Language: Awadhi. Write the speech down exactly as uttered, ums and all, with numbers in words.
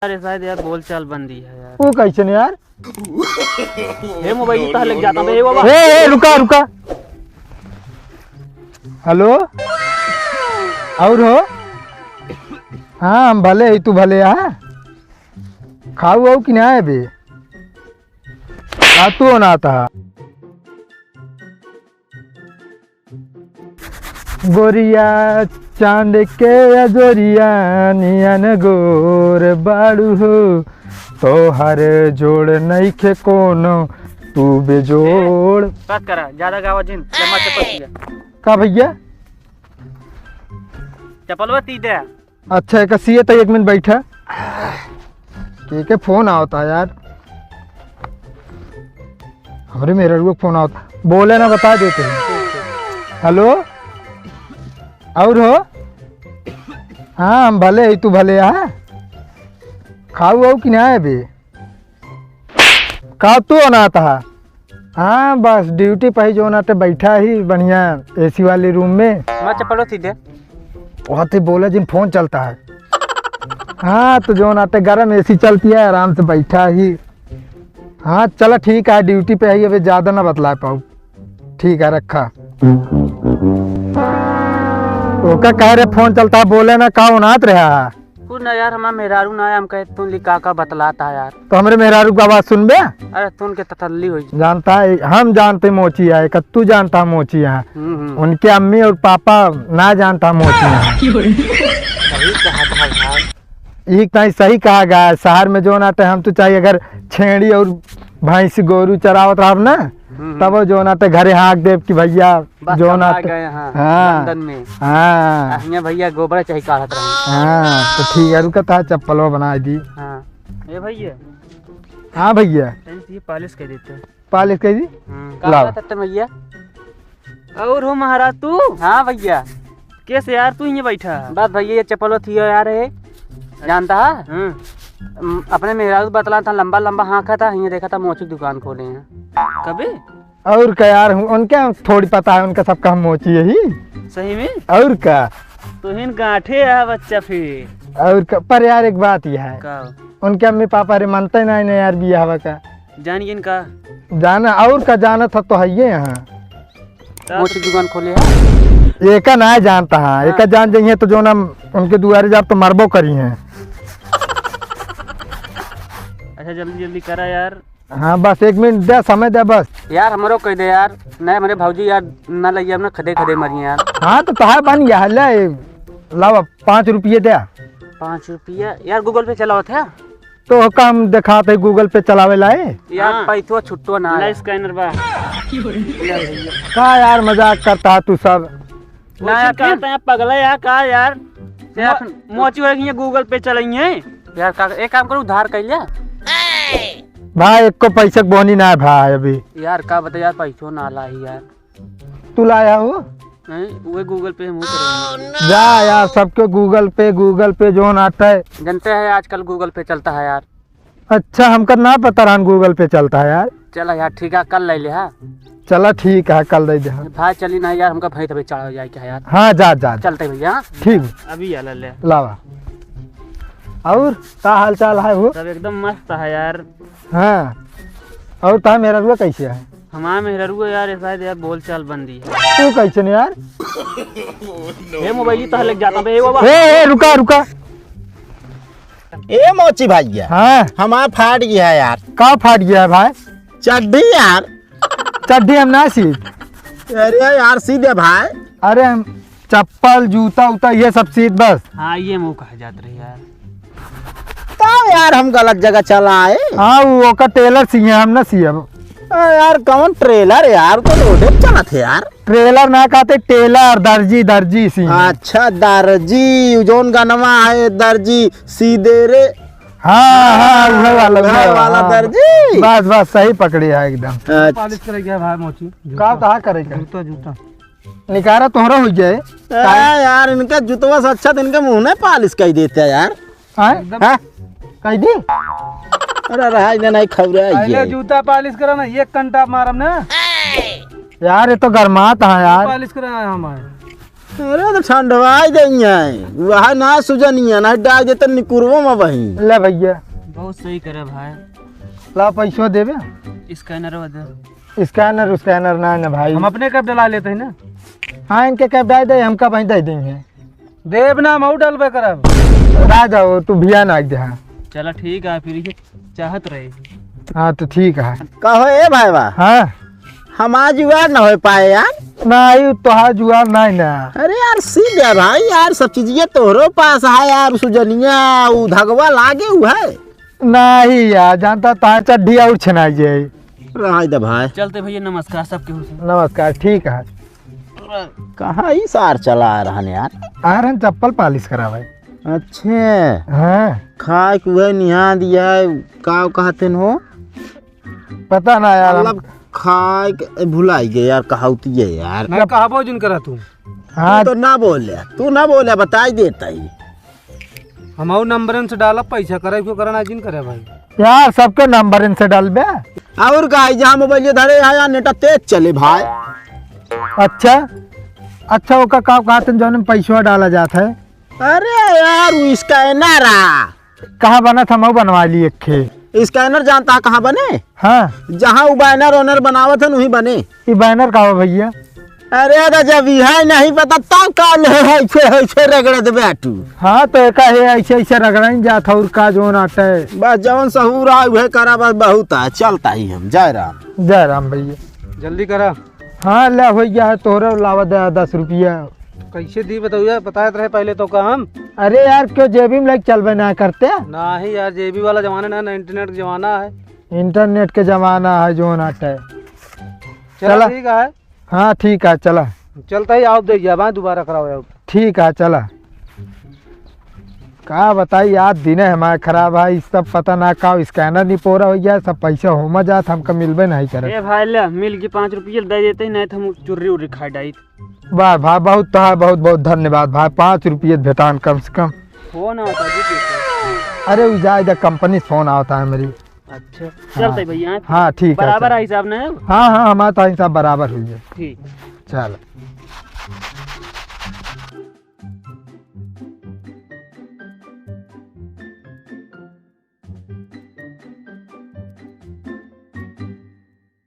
अरे शायद यार बोल चाल बंदी है यार। वो कैसे नहीं यार? हे मोबाइल कहाँ लेके जाता बे, हे बाबा। ए, ए, रुका, रुका। हेलो, और हो? हाँ, हम भले ही, तू भले, हाँ? खाऊ हो कि ना है बे? का तू होना था? गोरिया, चांद के अजोरिया नियन गोर बाड़ू हो, तोहर जोड़ नइखे कोनो, तू बेजोड़। ए, बस करा, ज्यादा गावा जिन, लम्बा चप्पल सीधा। का भैया? चप्पलवा ती दे। अच्छा, एक सीए तो एक मिनट बैठा। के के फोन आवता यार, हमरे मेहररुआ के फोन आवता, बोले ना, बता देते हैं। हेलो, और हो? हाँ, हम भले ही, तू भले, हाँ। खाऊ हो कि ना है बे? का तू होना था? हाँ, बस ड्यूटी पे ही जो ना ते बैठा ही बढ़िया एसी वाली रूम में। मैं चपलो थी दे। बहुत ही बोले जिन फोन चलता है। हाँ, तो जो ना ते गरम एसी चलती है, आराम से बैठा ही। हाँ, चला ठीक है, ड्यूटी पे ही, अबे ज्यादा ना बतला पाऊ। ठीक है, रखा। ओका कह रहे फोन चलता है, बोले ना का उनात रहा है। कुछ ना यार, हमारा मेहरारू ना आया, हम कहे तुन ली का का बतलाता है यार। तो हमरे मेहरारू का आवाज सुनबे? अरे तुन के तसल्ली होई। जानता है, हम जानते मोची है, का तू जानता मोची है। हम्म, हम्म। उनके अम्मी और पापा ना जानता मोची है। सही कहा था भाई। ई ताई सही कहा गा, शहर में जो ना ते हम तो चाहिए अगर छेड़ी और भैंस गोरू चरावत रहब ना, हम्म, हम्म। तब जो ना ते घरे हाँक देब कि भैया बस जो ना कमा ते गए, हाँ, हाँ। लंदन में। हाँ। आ, हियाँ भैया गोबर चाही काढ़त रहे। हाँ, तो ठीक है, रुका था चप्पलवा बना दी। हाँ। ए भैया। हाँ भैया। तनी सी पालिश कर देते हैं। पालिश कर दी? हम्म। का लाओ। बात है भैया? और हो महाराज तू? हाँ भैया। कैसे यार तू हियाँ बैठा है? बस भैया ये चप्पलो थी यार है। जानता है? हाँ। अम, अपने मेहरारू बतला था, लंबा लंबा हाँका था, हियाँ देखा था मोची की दुकान खोले हैं। कबे? और का यार, हूँ, उनके थोड़ी पता है, उनका सबका हम मोची यही। सही में? और का? तो हिन गांठे है बच्चा फिर। और का? पर यार एक बात यह है। का? उनके अम्मी पापा रे मानते नहीं, नहीं यार बियाहवा का। जान गिन का? जाना और का, जाना था तो है ये यहाँ। का? मोची दुकान खोले है। एका ना जानता है, हाँ। एका जान जाइए तो जो ना उनके दुआरे जाब तो मरबो करी हैं। अच्छा जल्दी जल्दी करा यार। हाँ, बस एक मिनट दे, समय दे बस। यार, हमरो कह दे यार, नहीं हमरे भौजी यार, ना लइया ना खदे खदे मरी यार। हाँ, तो तोहार बन गया है, ले, लावा, पाँच रुपये दे। पाँच रुपया? यार, Google Pay चलावत है? तो काम दिखाते Google Pay चलावे लाए। यार, हाँ। पैसवा छुट्टो ना ना आया। Scanner बा। का यार, मजाक करता है तू सब। ना, यार, फिर कहता है पगला यार, का यार? यार, मो-, मोची वाले के हियाँ Google Pay चलाइए। यार, का, एक काम करो, उधार कर लिया। भाई, एको पैसा के बोनी ना है भाई अभी। यार, का बता यार, पैसो ना ला ही यार। तू लाया हो? नहीं, वही Google Pay हम करेंगे। जा यार, सबके Google Pay, Google Pay जो ना आटा है। जनते हैं आजकल Google Pay चलता है यार। अच्छा, हमका ना पता रहन Google Pay चलता है यार। चला यार, ठीक है, कल ले ले, हाँ। चला ठीक है, कल दे दे, हाँ। भाई चली ना यार, हमका भैंस अभी चढ़ा जाए क्या यार। हाँ, जा, जा, जा। चलते भैया, हाँ। ठीक। अभी आला ले। लावा। और का हाल चाल है हो? सब एकदम मस्त है यार। हाँ। और ता मेहररुआ कैसे है? हमार मेहररुआ यार, ये शायद यार बोल चाल बंदी है। तू कैसे नहीं यार? ये मोबाइल ही तो लेके जाता बे, ए बाबा। ए, ए, रुका, रुका। ए मोची भैया। हाँ। हमार फाट गया है यार। का फाट गया है भाई? चड्ढी यार। चड्ढी हम ना सी। अरे यार, सी दे भाई। अरे हम चप्पल, जूता उता ये सब सीत बस। हाँ, ये मुँह कहा जात रही यार। तब यार हम गलत जगह चला आए। हाँ, वो ओकर टेलर सिए, हम ना सिए। अरे यार, कौन ट्रेलर यार, तो रोडे पे चलत है यार। ट्रेलर ना कहते, टेलर, दर्जी, दर्जी सिए। अच्छा, दर्जी, जौन गनवा है, दर्जी सी दे रे। हाँ, हाँ, उहे वाला, उहे उहे वाला वाला। दर्जी। बस, बस, सही पकड़े है एकदम। अच्छा। पालिश करे गया भाई मोची। का, कहाँ करे के? जूता, जूता। निकारा तोहरा हो जाए। आ, यार, इनका जुतवा से अच्छा तो इनका मुँह नहीं पालिश कर देते यार। हाँ? एकदम हाँ? कह दी? अरे रहा इन्हें नहीं खौरा पहले ये। जूता पालिश करा ना, एक घंटा मारम ना। यार, ये तो गरमात है यार। पालिश करा है हमारे। अरे तो ठंडवाई देइहैं, वह ना सुजनिया ना डाल देते निकुरवो में वही। ले भैया। बहुत सही करे भाई। ला पैसवा देबे। स्कैनर दे। स्कैनर, स्कैनर ना, ना भाई। हम अपने कैप डला लेते हैं ना। हाँ, इनके कैप डाल दे, हमका वहीं दे देंगे। देब ना, हम और डलबे करब। रह जाओ, तू भिया ना दे, हाँ। चला ठीक है, फिर ये चाहत रहे। हाँ, तो ठीक है। कहो ए भाईवा। हाँ। हमार जुगाड़ न हो पाए यार। नहीं, तोहार जुगाड़ नहीं ना। अरे यार, सीध है भाई यार, सब चीजिए तोहरो पास है यार, सुजनिया, उ धगवा लागे उ है। नहीं यार, जानता तोहार चड्ढी और छिनाई जाए। रह दे भाई। चलते भैया, नमस्कार सबके हुसे। नमस्कार, ठीक है। कहाँ ई सार चला आ रहन यार? आ रहन चप्पल पालिश करावे। अच्छे। हाँ। खाए के उहे निहा दिया है, का कहते न हो? पता ना यार, हम मतलब खाए के, ए, भुलाई गए यार, कहाउती है यार। नहीं, कहबो जिन करा तू। हाँ। तू तो ना बोले, तू ना बोले, बताई देता ही। हम और नंबरन से डालब पैसा, करे क्यों करना जिन करे भाई। यार, सबके नंबरन से डालबे। और का, जहाँ मोबाइल धरे है यार, नेटा तेज चले भाई। अच्छा, अच्छा, ओका का कहते हैं जौन में पैसवा डाला जात है? अरे यार, वो स्कैनर आ। कहाँ बनत, हमहू बनवा ली एक ठे। स्कैनर जानता है कहाँ बने? हाँ। जहाँ वो बैनर ओनर बनावत है, वहीं बने। ये बैनर का हो भैया? अरे तो जब यह नहीं पता तब का ले है, ऐसे, ऐसे रगड़त बैठू। हाँ, तो एका है ऐसे, ऐसे रगड़ाइन जात और का जोन आटे। बस जौन सहूर आ उहे करा, बस बहुत आ, चलता ही हम। जय राम। जय राम भैया। जल्दी करा। हाँ, ले हो गया है तोहरे लावा दे दस रुपया। कैसे दी बताओ यार, बताए रहे पहले तो का हम। अरे यार, क्यों जेबी में लेके चलबे ना करते? नहीं यार, जेबी वाला जमाना ना, ना इंटरनेट का जमाना है। इंटरनेट के जमाना है जोन आटे। चला चला। ठीक है। हाँ, ठीक है, चला। चलता ही आप दे गया, बाय दोबारा कराओ यार। ठीक है, चला। का बताई यार, दिने हमारे खराब है, इस सब पता ना का स्कैनर नहीं पूरा हो गया, सब पैसा होमा जात, हमका मिलबे नहीं करे। ए भाई ले, मिल के पाँच रुपये दे देते ही, नहीं तो हम चुर्री उर्री खा डाइत। वाह भाई, बहुत तो है, बहुत बहुत धन्यवाद भाई, पाँच रुपये भेटान कम से कम। फोन आवता जी, कैसे? अरे, उ जाए दा, कंपनी से फोन आवता है मेरी। अच्छा, हाँ। चलते भैया, हैं? हाँ, ठीक है, बराबर चल। है हिसाब ना? हाँ, हाँ, हमारा तो हिसाब बराबर हुई है। ठीक। चल।